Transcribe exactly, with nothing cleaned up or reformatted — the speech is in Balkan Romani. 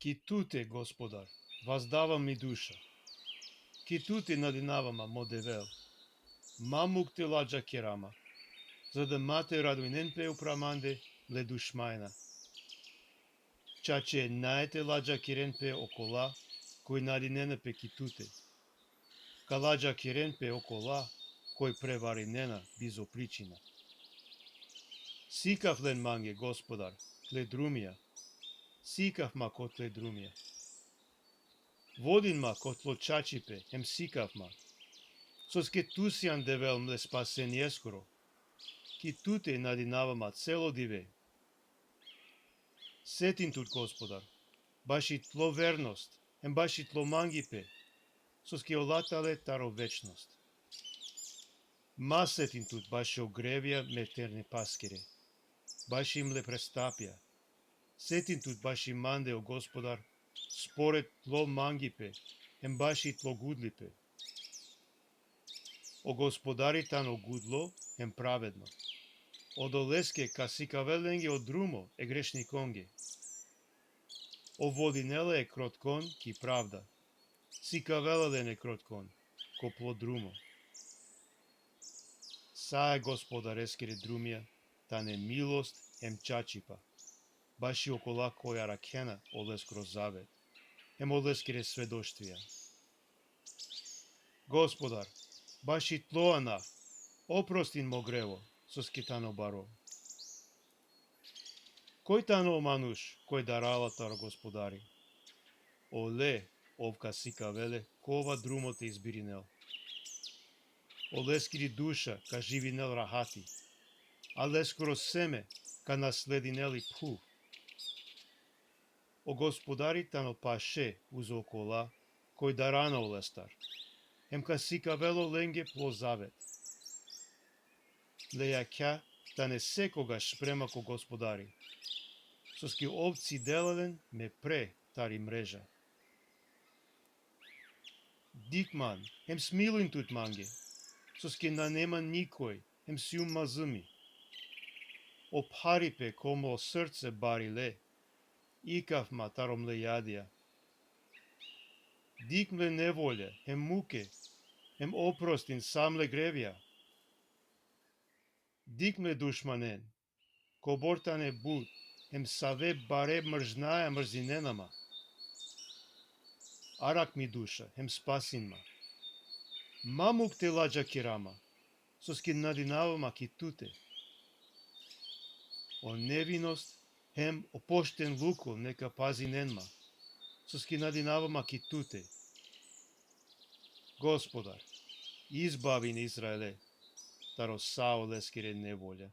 Ki tute, Gospodar, vazdava mi duša. Ki tute nadinava ma, mo Devel. Ma muk te ladžakera ma, za da ma te radujnen pe upra mande mle dušmajna. Čače nae te ladžakeren pe okola koj nadinena pe ki tute. Ka ladžakeren pe okola koj prevarinena bizo pričina. Sikav len mange, Gospodar, tle drumija. Sikav ma ko tle drumija. Vodin ma ko tlo čačipe, hem sikav ma. Soske tu sian Devel mle spasenjeskoro. Ki tute nadinava ma celo dive. Setin tut, Gospodar, baši tlo vernost, hem baši tlo mangipe, soske ola tale taro večnost. Ma setin tut bašo grevija me ternepaskere, baši mle prestapja. Setin tut baši mande, o Gospodar, spored tlo mangipe, hem baši tlo gudlipe. O Gospodari tano gudlo hem pravedno. Odoleske ka sikavel lenge o drumo e grešnikonge. Ov vodinela e krotkon ki pravda. Sikavela len e krotkon ko plo drumo. Sa e Gospodareskere drumija tane milost hem čačipa, baši okola koj arakhena oleskoro zavet, hem oleskere svedoštvija. Gospodar, baši tlo anav, oprostin mo grevo, soske tano baro. Koj tano o manuš koj darala taro Gospodari? Ole, ov ka sikavel le kova drumo te izbirinel. Oleskiri duša ka živinel rahati, a leskoro seme ka nasledinel i phuv. O Gospodari tano paše uzo okola koj darana olestar, hem ka sikavel olenge plo zavet. Mle jakha tane sekogaš sprema ko Gospodari, soske ov cidela len me pre tari mreža. Dikh man, hem smiluin tut mange, soske nane man nikoj, hem sium mazumi. O pharipe ko mo srce barile, ikav ma taro mle jadija. Dikh mle nevolja hem muke, hem oprostin sa mle grevija. Dikh mle dušmanen, kobor tane but, hem save bare mržnjaja mrzinena ma. Arakh mi duša hem spasin ma. Ma muk te ladžakera ma, soske nadinava ma ki tute. O nevinost hem o poštenluko neka pazinen ma, soske nadinava ma ki tute. Gospodar, izbavin Izraele taro sa oleskere nevolja.